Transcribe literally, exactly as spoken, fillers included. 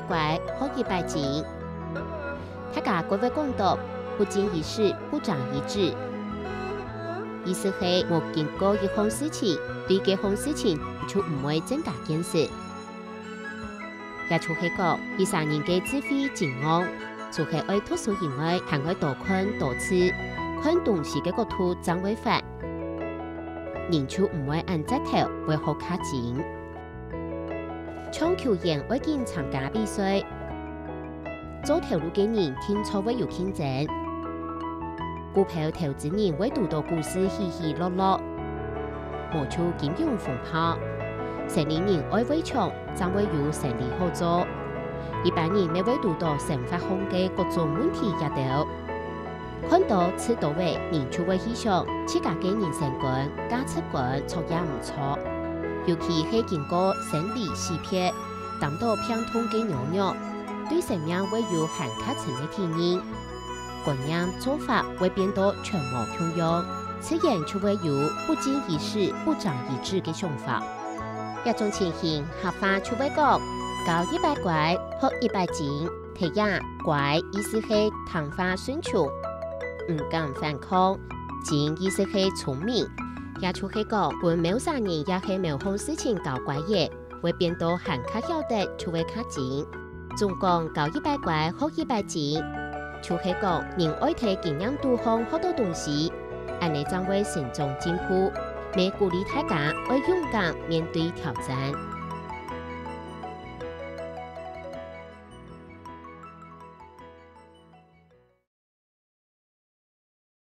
乖，學一擺精。大家過會講到，不經一事，不長一智。意思係無經過一項事情，對該項事情就毋會增加見識。也就係講，一儕人个智慧真戇，除係愛讀書以外，還愛多看多試，看東西个角度正會闊，人就毋會恁直頭，會學較精。 像球員愛緊參加比賽，做頭路个人定著會有競爭。股票投資人會堵到股市起起落落，無就金融風暴。生理人愛會搶，正會有生理好做。一般人乜會堵到生活項个各種問題也兜。 看多、試多仔，人就會去想，自家个人生觀、價值觀著也毋著。尤其係經過生離死別，擔到病痛个娘娘，對生命會有還較深个體認。觀念、做法會變到全無共樣，自然就會有不經一事、不長一智个想法。這種情形，客話就會講：教一擺乖，學一擺精。 第一，乖意思係聽話順從，毋敢反抗；精意思係聰明，也就係講，分某儕人也係某項事情教乖仔，會變到還較曉得就會較精。總講教一擺乖，學一擺精，就係講人愛在經驗肚項學到東西，恁呢正會成長進步。乜鼓勵大家愛勇敢面對挑戰。